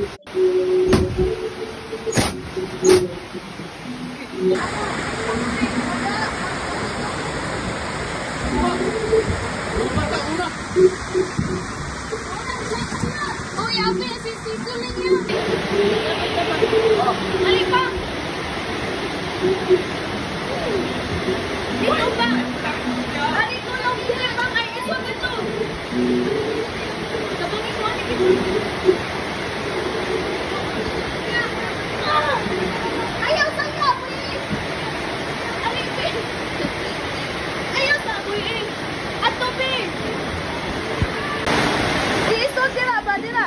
Uy, abi, si Sito lang yun. Ali pa. Dito ba? Ali, tulong dito ba? Ay, ito dito. Sabungin mo, ani dito. Ah! Ayaw sa'yo, aboy. Ali, be. Ayaw sa aboy, eh. Ato, be. Iisod dira ba dira?